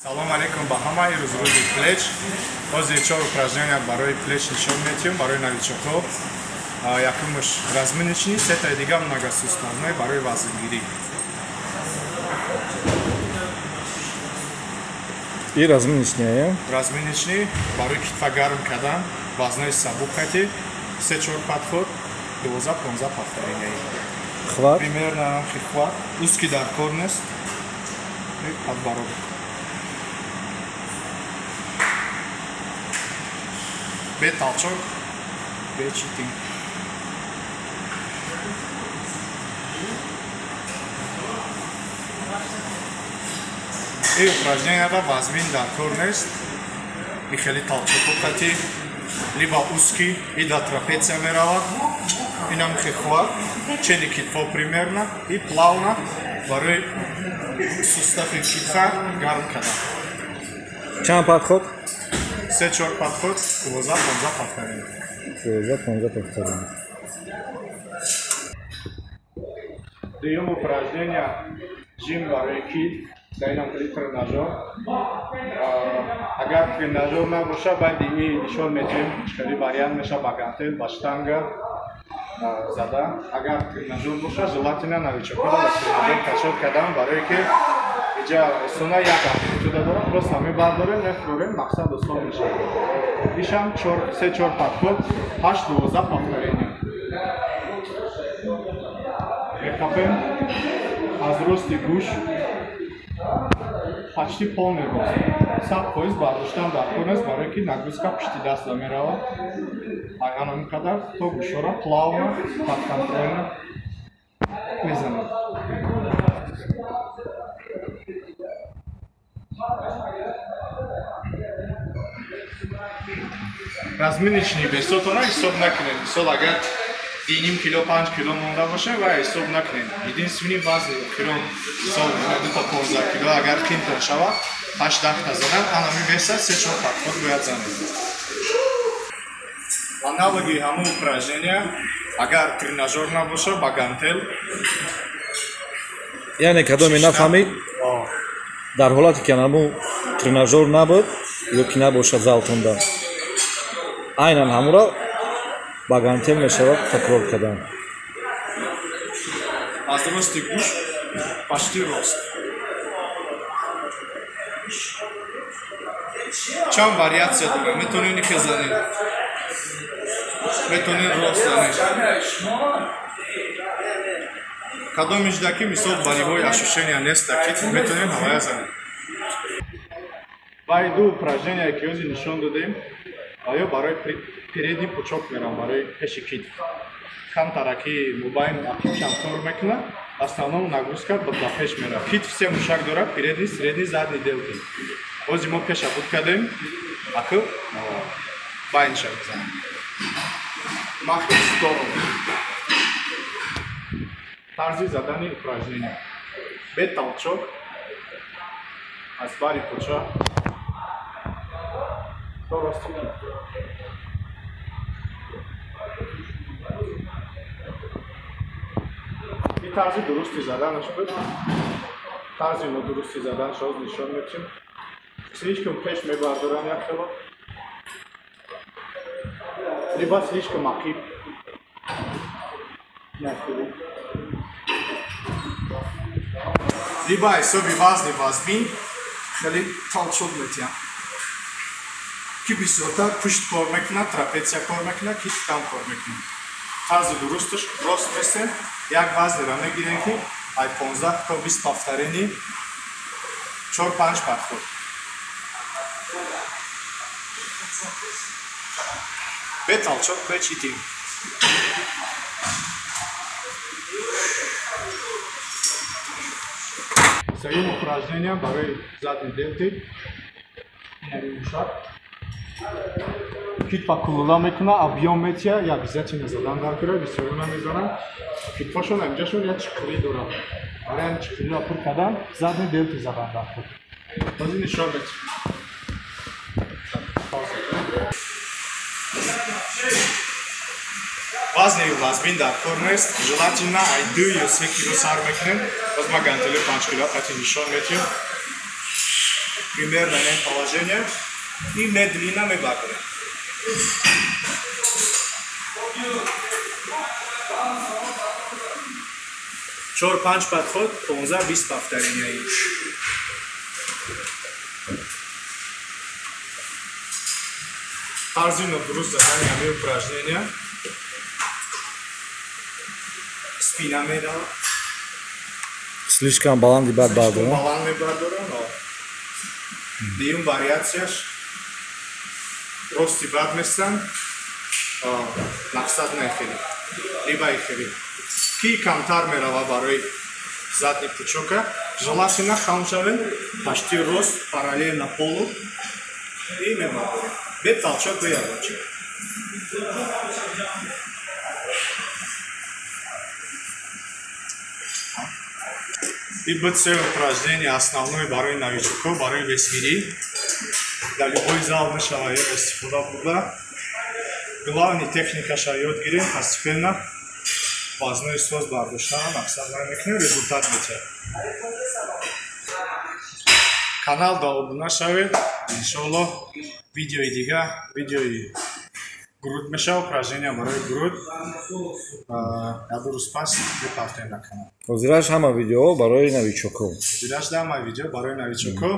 Салом алейкум ба ҳама. Ирӯз рӯзи плеч. Ҳозир чор упражнения барои плеч нишон метиҳем барои новичокҳо. Якумаш разминочный, сетаи дига многосуставной барои вазнгирӣ. И разминочный, Разминочный барои китфа гарм кардан, вазнои сабук қати 3-4 подход, 12-15 повторения. Хват? Примерно хват. Узкий дар кор нест. Подбородок. Бе толчок, бе читинг. И упражненияда вазмин дар кор нест. И хеле толчоко қати, либо узкий, и до трапеция меравад. Инам хехват, чени китфо примерно, и плавно барои сустави китфа гарм кардан. Чанд подход? 3-4 подход, 12-15 повторения. 12-15 повторения. Дуюм упражнение жим барои китф, дар инам хеле тренажер. Агар тренажер набошад, баъди ин нишон медиҳем хеле вариант мешавад ба гантел, ба штанга зада. Агар тренажер бошад, желательно новичокҳоро ба тренажер кашод кардан, барое ки иҷа осона як амплитуда дорам, просто мебардорем, мефурорем, мақсад осон мешавад. Ишам 3-4 подход, 8-12 повторения. Мекапем аз рости гӯш почти полный рост. 100% бардоштан дар кор нест, барое ки нагрузка пушти даста меравад. Ана ин қадар то гӯшора плавно, подконтрольно мезанем. Разминочный весотона ҳисоб накунед. Мисол агар 2,5 кило, 5 кило монда бошад, ва ҳисоб накунед. Единственный вазни охирон, мисол 2 то 15 кило, агар қимтон шавад, 8-10 та задан, анами веса 3-4 подход бояд занед. Аналоги ҳамон упражнения, агар тренажер набошад, ба гантел. Яъне кадоме нафаҳмид, дар ҳолате ки ҳамун тренажер набуд ё ки набошад залтонда, айнан ҳамуро ба гантел мешавад такрор кардан. Аз рости гӯш почти рост. Чанд вариатсия дорад. Метавонед нихе занед, метавонед рост занед. Кадомишда ки мисол болевой ощущения нест дар китф, метавонед ҳавая занед. Баъди ду упражнение ки ҳозир нишон додем, оё барои передний пучок мерам, барои пеши китф. Камтараки мобайн ақибшам кор мекунад, основном нагрузка ба пеш меравад. Китф се мушак дорад: передний, средний, задний делты. Ҳозир мо пеша буд кардем, акы байнша мезанем. Махи сторону. Тарзи задани упражнения. Бе толчок, аз бари кӯча то рости китф. Ин тарзи дурусти заданаш буд. Тарзи нодурусти заданаш ҳозир нишон медиҳем. Слишком пеш мебардорам як хело, либо слишком ақиб. Як хело. Либо ҳисоби вазни вазбин хеле толчок метиҳам, ки бисёртар пушт кор мекунад, трапеция кор мекунад, китф кам кор мекунад. Тарзи дурусташ рост месем, як вазнеро мегирем, ки ай 15 то 20 повторения, 4-5 подход. Бе толчок, бе читинг. Сеюм упражнение барои задний делты. Инари мушак. Китфа кулула мекуна, объем метия, я обязательно задан дар кора, бисёр намезанам. Китфашон инҷашон як чиқирӣ дорад. Барои ҳамин чиқириро пур кардан, задний делты задан дар кор. Ҳозир нишон медиҳем. Вазни вазбин дар кор нест, желательно ай 2 ё 3 кило сар мекунем. Боз ма гантели 5 кило қати нишон метиҳем. Примерно на положение и медленно мебардорем. 4-5 подход, 15-20 повторений. Тарзи дуруст задани ҳамин упражнения спина мерава. Слишком баланди бад бардорам. Баланд мебардорам. Дуюм вариатсияш рости бад местан, мақсад нахеле. Либо ихеле. Ки камтар мерава барои задний пучока, желательно хам шавем, почти рост, параллельно полу и мебардорем. Бе толчок, бе ягончик. И буд се упражнение основное барои новичокҳо, барои весгирӣ. Дар любой зал мешава истифода бурда. Главный техникаша ёд гирем, постепенно вазнои соз бардоштан мақсад намекунем, результат метиҳад. Канал да обуна шавед, иншоаллоҳ видеои дига, видеои груд мешава, упражнения барои груд. Як рӯз пас бепартем дар канал. Ҳозираш ҳама видеоҳо барои новичокҳо. Ҳозираш ҳама видео барои новичокҳо.